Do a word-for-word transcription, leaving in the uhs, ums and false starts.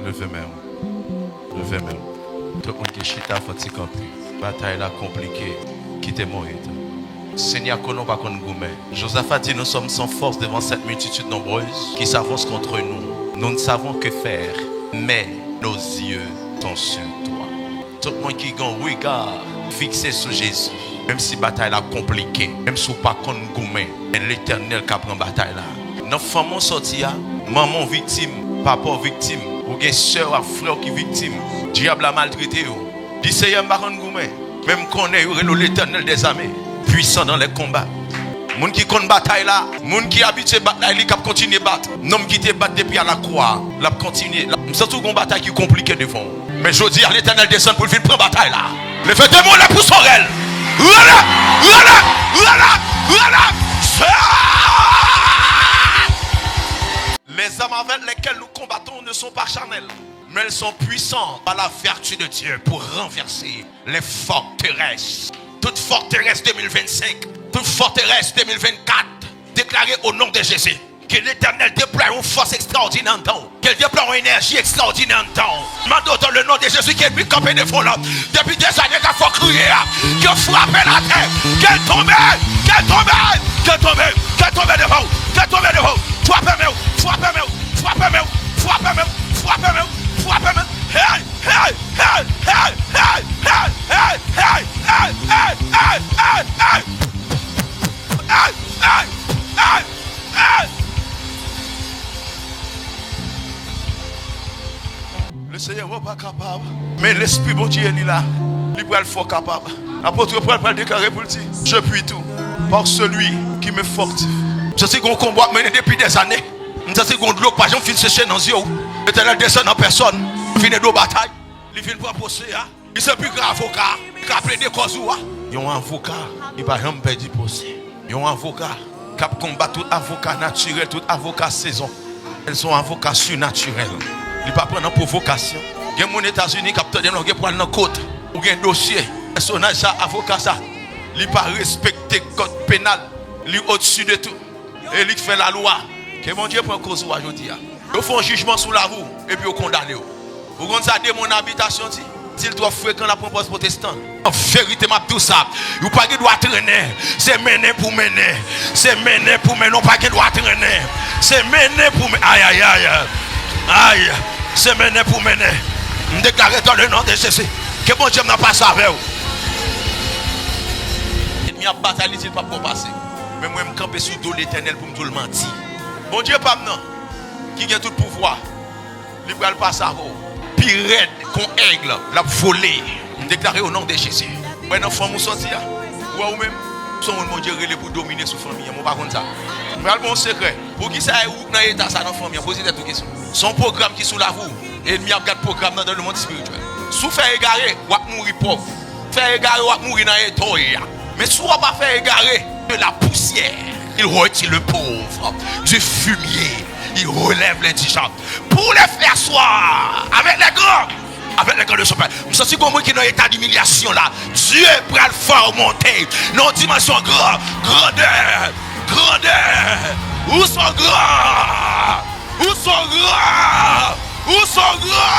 Leve men w. Leve men w. Tout moun ki chita, fò ti kanpe. Batay la konplike. Kite mwen ede. Senyè, konnen w pa konn goumen. Jozafa di, nous sommes sans force devant cette multitude nombreuse qui s'avance contre nous. Nous ne savons que faire, mais nos yeux sont sur toi. Tout moun ki gen yon rega fikse sou Jezi. Menm si batay la konplike, menm si w pa konn goumen, men Letènèl ka pran batay la. Nan fanmi w sòti a, manman w viktim, papa w viktim, ou gen sè w ak frè w ki viktim. Dyab la maltrete yo. Di, Seyè, m pa konn goumen, men m konnen yo rele w Letènèl dèzame, pwisan nan lè konba. Moun ki konn batay la, moun ki abitye bat la, e li k ap kontinye bat. Nonm ki te bat depi a lakwa, l ap kontinye. L ap, m santi w gen yon batay ki konplike devan w. Men jodi a, Letènèl desann pou l vin pran batay la. Leve demon la pou sove l. Rele, rele, rele, rele. Les armes avec lesquelles nous combattons ne sont pas charnelles, mais elles sont puissantes par la vertu de Dieu pour renverser les forteresses. Toute forteresse deux mille vingt-cinq, toute forteresse deux mille vingt-quatre, déclarée au nom de Jésus. Que l'Éternel déploie une force extraordinaire en toi. Ke l deplwaye yon enèji ekstraòdinè anndan w. Mande w, dans le nom de Jésus, ke ènmi kanpe devan w la. Depi dèzane, l ap fè w kriye a. Ke w frape l atè. Ke l tonbe. Ke l tonbe. Ke l tonbe. Ke l tonbe devan w. Ke l tonbe devan w. Frape men w. Frape men w. Frape men w. Frape men w. Frape men w. Frape men w. Hey! Hey! Hey! Hey! Hey! Hey! Hey! Hey! Hey! Hey! Hey! Hey! Hey! Hey! Hey! Hey! Hey! Le Seyè, ou pa kapab. Men Lespri Bondye li la. Li pral fè w kapab. Apot Pòl pral deklare pou l di, je puis tout par celui qui me fortifie. M santi gon konba w ap mennen depi dèzane. M santi gon dlo k pa janm fin seche nan zye w. Letènèl desann an pèsòn. Vin ede w batay. Li vin pran pwosè a. Li se pi gran avoka ki ka plede kòz ou a. Yon avoka ki pa janm pèdi pwosè. Yon avoka k ap konbat tout avoka natirèl, tout avoka sezon. L se yon avoka sinatirèl. Li pa pran nan pwovokasyon. Gen moun Etazini k ap tande m la, ou gen pou al nan kot. Ou gen dosye. Pèsonaj sa, avoka sa, li pa respekte kòd penal. Li odsi de tout. E li k fè lalwa. Ke Bondye pran koz ou a jodi a. Yo fè yon jijman sou lavi w, epi yo kondane w. Ou konn sa demon nan abitasyon di? Di l twò frekan, l ap pran pòz pwotestan. An verite, m ap di w sa. Ou pa gen dwa trennen. Se mennen pou mennen. Se mennen pou mennen. Ou pa gen dwa trennen. Se mennen pou mennen. Ay, ay, ay. Ay. Se mennen pou mennen. M deklare dans le nom de Jésus. Ke Bondye m nan pase avè w. Ènmi ap batay, li di l p ap bon pase. Men mwen, m kanpe sou do Letènèl pou m di w l manti. Bondye pa m nan, ki gen tout pouvwa, li pral pase avè w. Pi rèd kon èg, l ap vole. M deklare o non de Jezi. Wè nan fanm ou sòti a, ou wè ou menm, se yon moun Bondye rele pou domine sou fanmi an, men w pa konn sa. M pral ba w yon sekrè. Poukisa e ou k nan eta sa nan fanmi an? Poze tèt ou kesyon. Se yon pwogram ki sou lavi w. Ènmi ap gad pwogram nan dans le monde spirituel. Si w fè egare, w ap mouri pòv. Fè egare, w ap mouri nan eta w ye a. Men si w pa fè egare, de la poussière, il retire le pauvre. Du fumier, il relève l'indigent. Pour les faire asseoir avec les grands, avec les grands de son peuple. M santi gon moun ki nan eta dimilyasyon la. Dye pral fè w monte nan yon dimansyon gran, grandè, grandè. Ou se yon gran. Ou se yon gran. Ou se yon gran.